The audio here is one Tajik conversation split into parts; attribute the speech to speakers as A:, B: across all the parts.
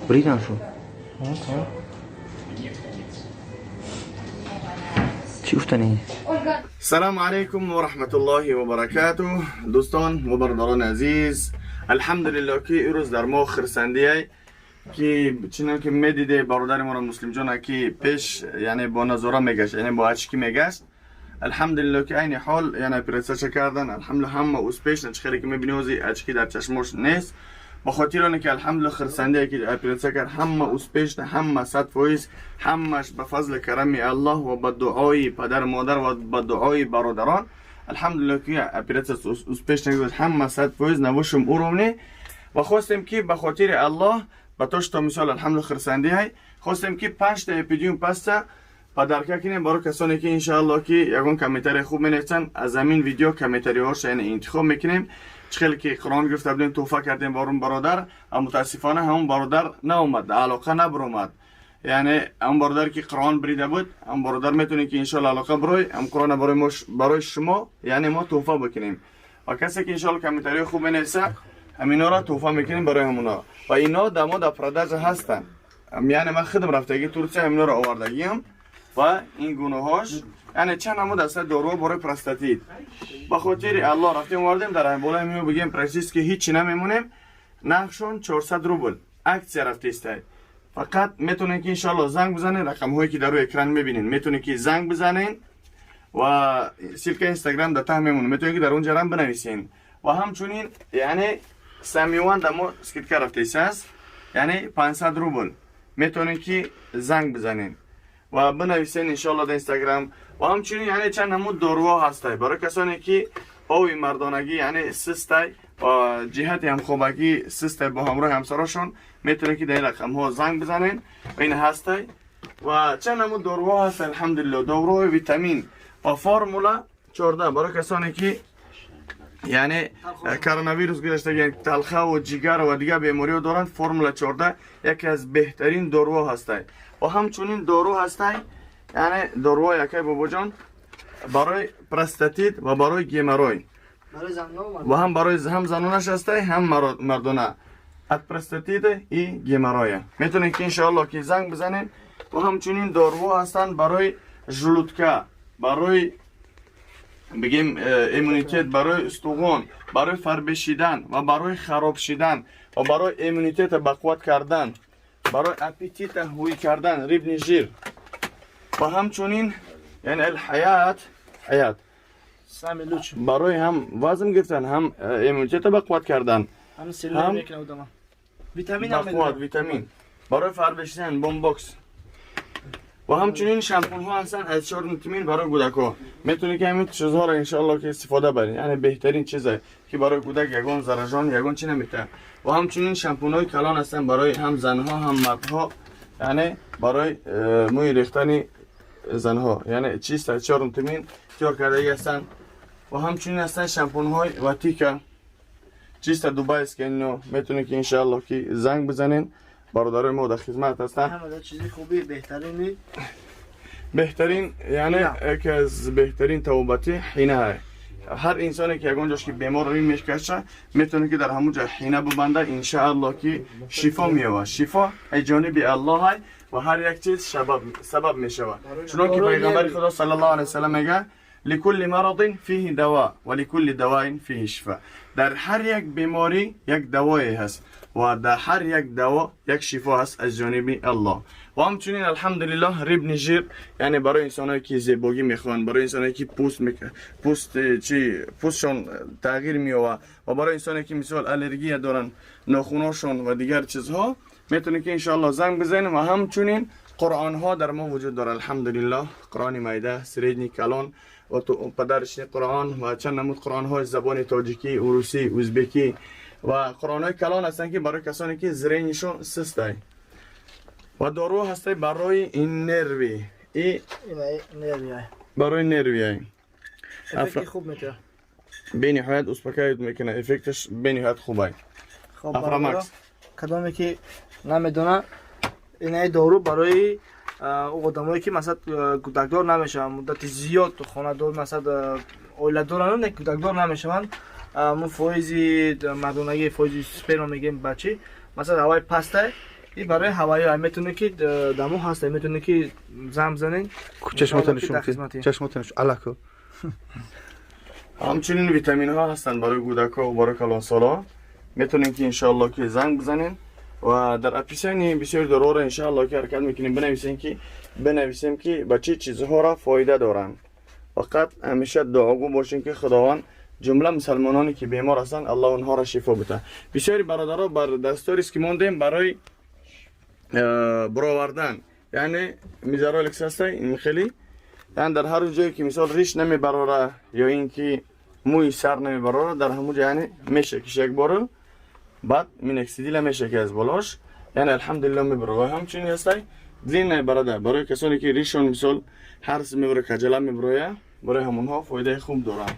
A: Бридан шуд. Чӣ гуфтанӣ?
B: السلام علیکم و رحمت الله و برکاته. دوستان و برادران عزیز، الحمدلله که امروز در ما خرسندی که چنان که میدیده برادر ما مسلم جان که پیش یعنی با نظاره میگشت، یعنی با اچکی میگشت. الحمدلله که عین حال یعنی پرسش کردن، الحمدلله همه успешно. چه که میبینی اوزی اچکی در چشمش نیست، با خاطر آنکه که الحمدلله خرسندی که операция کرد، همه успешно، همه 100%، همش به فضل کرم الله و به دعای پدر مادر و به دعای برادران. الحمدلله که операция успешно گذشت، همه 100% نباشم уровне. و خواستیم که به خاطر الله به توش تا مثال الحمدلله خرسندی های خواستیم که 5 تا اپیدیوم паста подарка کنیم برای کسانی که انشاءالله که یگان комментарий خوب مینویسن. از همین ویدیو комментарий هاش یعنی انتخاب میکنیم. چخیلی که قرآن گرفته بودیم، تحفه کردیم برون برادر، اما متاسفانه همون برادر ناومد، علاقه نبرومد. یعنی هم برادر که قرآن بریده بود، هم برادر میتونه که انشالله علاقه برای هم قرآن برای ما، برای شما یعنی ما تحفه بکنیم و کسی که انشالله комментарий خوب بنویسه، همینا را تحفه میکنیم برای همونا. و اینا در ما در продажа هستن، یعنی من خودم رفتگی ترکیه همینا را آوردگیم. و این گونه هاش یعنی چند نمود اصلا دارو برای پروستاتیت، با خاطر الله رفتیم آوردیم. در بالا همینا بگیم практически هیچی نمیمونیم. نرخشون 400 روبل، акция رفته است. فقط میتونین که انشالله زنگ بزنین، رقم هایی که در روی اکران میبینین، میتونین که زنگ بزنین و ссылка اینستاگرام در ته میمونه، میتونین که در اونجا هم بنویسین. و همچنین یعنی سمیوان در ما скидка رفته است، یعنی 500 روبل. میتونین که زنگ بزنین و بنویسین انشالله در اینستاگرام. و همچنین یعنی چند نمود داروها هسته برای کسانی که آوی مردانگی یعنی سسته و جهت همخوابگی سسته با همراه همسراشون، میتونه که در این رقم ها زنگ بزنین و این هسته. و چند نمود داروها هست الحمدلله، داروهای ویتامین و فرمولا 14 برای کسانی که یعنی کرونا ویروس گرفته، یعنی تلخه و جگر و دیگه بیماری دارند، فرمولا 14 یکی از بهترین داروها هسته. و همچنین دارو هسته، یعنی داروهای یکی بابا جان برای پروستاتیت و برای геморрой.
C: برای زنها.
B: و هم برای هم زنانش هسته، هم مردانه، от простатита и геморроя. میتونید که انشاءالله که زنگ بزنین. و همچنین داروها هستن برای желудка، برای بگیم иммунитет، برای استخوان، برای فربه شدن و برای خراب شدن و برای иммунитет بقوت کردن، برای аппетит هوی کردن، рыбный жир. و همچنین یعنی الحیات حیات
C: самый лучший.
B: برای هم وزن گرفتن، هم иммунитет بقوت کردن.
C: هم سلول میکنه آدم، ویتامین هم
B: بقوت
C: میده.
B: ویتامین برای فربه شدن، بومبوکس. و همچنین شامپون ها هستن از 4 ویتامین برای کودک ها. میتونی که همین چیزها رو انشالله که استفاده برین، یعنی بهترین چیزه که برای کودک یگان заражен یگان چی نمیته. و همچنین شامپون های کلان هستن برای هم زنها هم مردها، یعنی برای موی ریختن زنها، یعنی چیست از 4 ویتامین تیار کرده هستن. و همچنین هستن شامپون های واتیکا چیست дубайский. اینو میتونی که انشالله که زنگ بزنین، برادرای ما در خدمت هستن.
C: همه چیزی خوبی، بهترینی.
B: بهترین یعنی
C: نه.
B: یکی از بهترین توبتی حینه های. هر انسانی که یگان جاش که بیمار روی میشکشه، میتونه که در همون جا حینه ببنده، انشاءالله که شفا میوه. شفا ای جانب الله های و هر یک چیز سبب میشوه، چون که پیغمبر خدا صلی الله علیه وسلم میگه: لكل مرض فيه دواء ولكل دواء فيه شفاء. در هر یک بیماری یک دوایی هست و در هر یک دوا یک شفا هست از جانب الله. و همچنین الحمدلله рыбный жир، یعنی برای انسانایی که زیبایی میخوان، برای انسانایی که پوست پوست چی پوستشون تغییر میوه و برای انسانایی که مثال аллергия دارن، ناخوناشون و دیگر چیزها، میتونه که انشاءالله زنگ بزنیم. و همچنین قرآن ها در ما وجود داره الحمدلله، قرآن میده، средний، کلان و تو подарочный قرآن و چند نمود قرآن های زبان تاجیکی، روسی، ازبکی و قرآن های کلان هستن که برای کسانی که зрение شون سسته. و دارو هسته برای این нервы ای.
C: این нервы.
B: برای нервы ای.
C: эффект خوب میده.
B: بینهایت успокаивает میکنه، эффект ش بینهایت خوبه.
C: خب.
B: افرامکس.
C: کدامی که نمیدونه، این دارو برای او آدمایی که مثلا کودکدار نمیشن، مدت زیاد خانه دار، مثلا оила دارن، نه کودکدار نمیشن، مو فایزی مردانگی، فایزی سپرم میگیم بچی، مثلا هوای پسته. ин барои ҳавои метавонед ки дамо ҳаст, метавонед ки зам бизанед.
A: Чашмотон нишон, чашмотон алако.
B: Ҳамчунин витаминҳо ҳастанд барои кӯдакҳо ва барои калонсолҳо. Метавонем ки иншоалло ки занг бизанем ва дар описании бисёри доруҳоро иншоалло ки ҳаракат мекунем бинависем ки ба чӣ чизҳоро фоида доранд. Фақат ҳамеша дуогӯ бошем ки Худованд ҷумла мусалмононе ки бемор ҳастанд, Аллоҳ онҳоро шифо бита. Бисёри бародаро бар дасторис ки мондем барои баровардан, яъне мизаролекс ҳаста ин хеле, яъне дар ҳар ҷое ки мисол риш намебарора ё ин ки мӯи сар намебарора, дар ҳамун ҷо яъне мешакиш як бора, баъд миноксидила мешаки аз болош, яъне алҳамдулилло мебарора. Ҳамчунин ҳастай длинная борода барои касоне ки ришон мисол ҳарс мебаро, каҷала мебароя, барои ҳамонҳо фоидаи хуб доранд.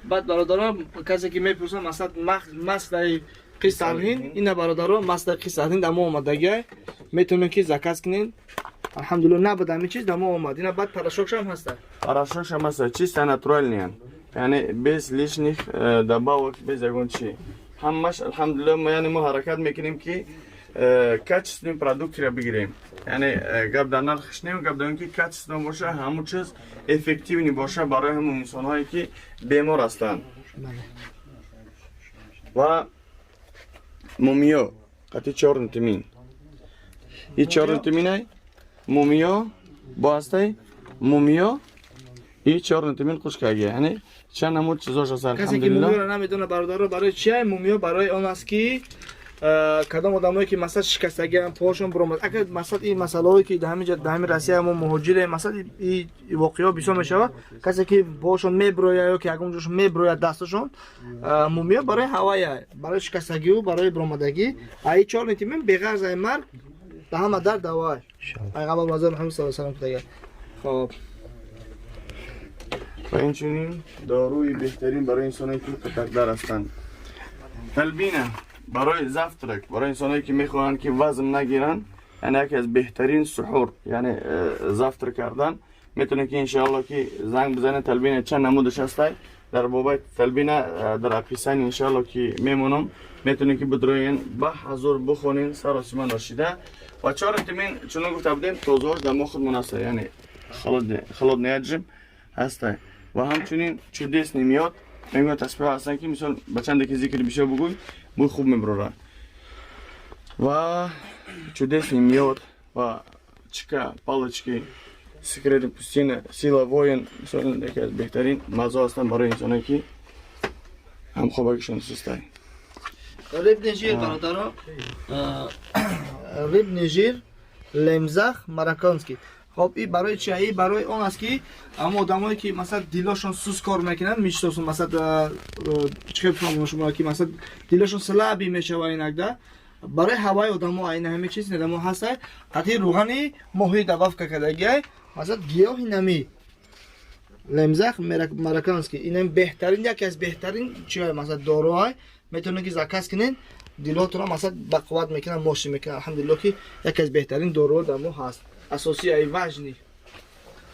C: Баъд бародаро, касе ки мепурсанд, масалан маслаи қисарҳин, ина бародаро, маслаи қисарҳин дар мо омадагиай, метавонед ки заказ кунед. Алҳамдулилло, набуд ҳамин чиз, дар мо омад. Ина баъд порошокшам ҳаста.
B: Порошокшам ҳаста, чисто натуральный, яъне без лишних добавок, без ягон чи, ҳамаш алҳамдулилло. Яъне мо ҳаракат мекунем ки качественный продуктро бигирем, яъне гап дар нархш нем, гап дар он ки качественно боша, ҳамун чиз эффективный боша барои ҳамун инсонҳое ки бемор ҳастанд. Ва мумиё қати чёрный тмин, и чёрный тминай мумиё бо ҳастай, мумиё и чёрный тмин хушкаги, яъне чанд намуд чизош ҳаст.
C: Касе ки мумиёро намедонад, бародаро, барои чия мумиё? Барои он аст ки кадом одамое ки масалан шикастагиам, поҳошон буромад, агар масалан ин масъалаҳое ки дар ҳамин ҷа, дар ҳамин Россия мо муҳоҷирем, масалан и воқеаҳо бисёр мешавад, касе ки поҳошон меброяд ё ки ягон ҷошон меброяд, дасташон, мумиё барои ҳавая, барои шикастагиу барои буромадагӣ. А и чёрный тмин беғарз ай марг ба ҳама дард давоай, пайғамбар мазор Муҳаммад саллаллоҳу алайҳи васаллам гуфтага. Хоб.
B: Ва инчунин доруи беҳтарин барои инсоное ки қутакдар ҳастанд, талбина барои завтрак, барои инсоное ки мехоҳанд ки вазн нагиранд, яъне яке аз беҳтарин сухур, яъне завтрак кардан, метавонед ки иншоалло ки занг бизанед. Талбина чанд намудаш ҳастай, дар бобаи талбина дар описание иншоалло ки мемонам, метавонед ки бидроен ба ҳазур бихонен саросима ношида. Ва чёрный тмин, чунон гуфта будем, тозаош дар мо худмон ҳаста, яъне холодный отжим ҳастай. Ва ҳамчунин чудесный мёд, мегӯяд, тасбиҳ ҳастанд ки мисол ба чанде ки зикри бисёр бугӯй, бӯй хуб мебарорад. Ва чудесный мёд ва чика палочки, секреты пустыни, сила воин, мисол яке аз беҳтарин мазо ҳастанд барои инсоне ки ҳамхобагишон сустай.
C: Рыбный жир, бародаро, рыбный жир, лемзах марокканский. Хоб, и барои чи? И барои он аст ки ҳама одамое ки масалан дилошон сус кор мекунанд, мешиносам, масалан чӣ хел фаҳмонам шумо, ки масалан дилошон слабый мешава, инакда барои ҳаваи одамо айна ҳаме чиз недамо ҳастай, қатъи рӯғани моҳи добавка кардагиай, масалан гиёҳи нами лемзах марокканский. Инам беҳтарин, яке аз беҳтарин чиҳай, масалан доруҳай, метавонед ки заказ кунед, дилотонро масалан бақувват мекунад, мошин мекунад. Алҳамдулилло ки яке аз беҳтарин доруҳо дар мо ҳаст, асосӣ ай важный.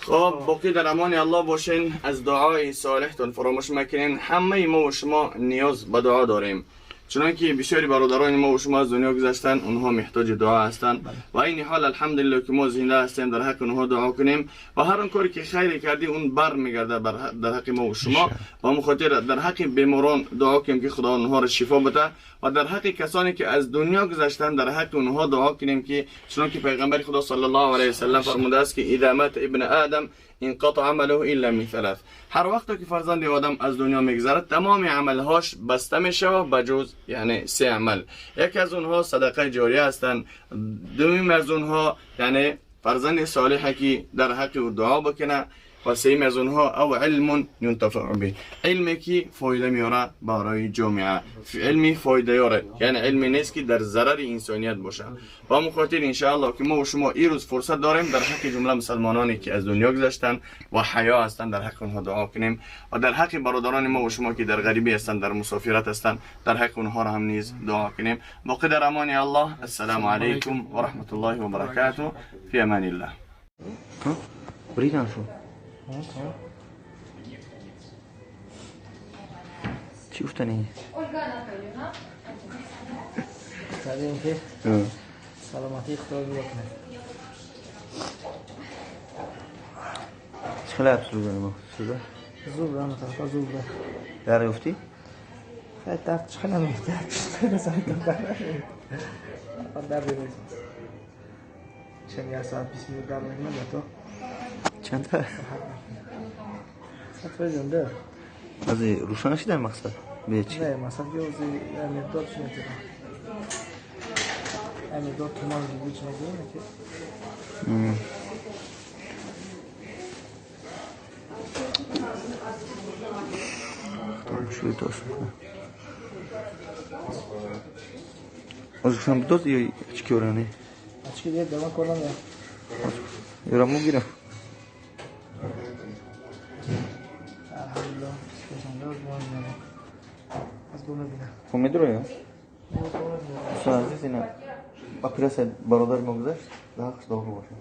B: Хоб, боқӣ дар амони Аллоҳ бошен, аз дуои солеҳтон фаромӯш макунен. Ҳамаи мо ва шумо ниёз ба дуо дорем, чунонки бисёри бародарони мо ва шумо аз дунё гузаштанд, онҳо меҳтоҷи дуо ҳастанд. Ва айни ҳол алҳамдулилло ки мо зинда ҳастем, дар ҳаққи онҳо дуо кунем ва ҳар он коре ки хайре кардӣ, он бар мегардад дар ҳаққи мо ва шумо. Ва мухотир дар ҳаққи беморон дуо кунем ки Худо онҳоро шифо бида ва дар ҳаққи касоне ки аз дунё гузаштанд, дар ҳаққи онҳо дуо кунем ки чунонки пайғамбари Худо саллаллоҳу алайҳи васаллам фармудааст ки إذا مات ابن آدم انقطع عمله إلا من ثلاث. Ҳар вақте ки фарзанди одам аз дунё мегузарад, тамоми амалҳош баста мешавад ба ҷуз яъне се амал. Яке аз онҳо садақаи ҷория ҳастанд, дуюм аз онҳо яъне фарзанди солиҳе ки дар ҳаққи ӯ дуо бикунад ва сеюм аз онҳо أو علم ينتفع به, илме ки фоида меёрад барои ҷомеа, илми фоидаёре, яъне илме нест ки дар зарари инсоният бошад. Ба ҳамон хотир иншааллоҳ ки мо ва шумо ирӯз фурсат дорем дар ҳаққи ҷумла мусалмононе ки аз дунё гузаштанд ва ҳаё ҳастанд, дар ҳаққи онҳо дуо кунем ва дар ҳаққи бародарони мо ва шумо ки дар ғарибӣ ҳастанд, дар мусофират ҳастанд, дар ҳаққи онҳоро ҳам низ дуо кунем. Боқӣ дар амони Аллоҳ. Ассалому алайкум ва раҳматуллоҳи ва баракатуҳ. Фи аманиллаҳ.
A: Бридан шуд. Чӣ гуфтани?
C: Ольга Анатольевна. Саломатии Худо нигоҳ кунад.
A: Чӣ хеле абсолютно суда?
C: Зур ама тарафа зур да.
A: Дар ёфтӣ?
C: Хай дард чӣ хеле намеёфтад. Дард нест. Чанд як соат 20 минут дард мекунад зато.
A: Чанда?
C: 100% зинда.
A: Аз рӯшан нашида мақсад? Бечи?
C: Не, мақсад ки ози миқдор чӣ метавон. Миқдор туман гуч нагӯем ки.
A: Шуд дост. Оз гуфтам дост ё чӣ оране?
C: Ачки дия даван корам я.
A: Ёра мугирам.
C: Алҳамдулиллоҳ. Аз бо мебинам.
A: Помидор ё? Дӯстон азиз, ина операция бародари мо гузашт, дар ҳаққаш дору бошад.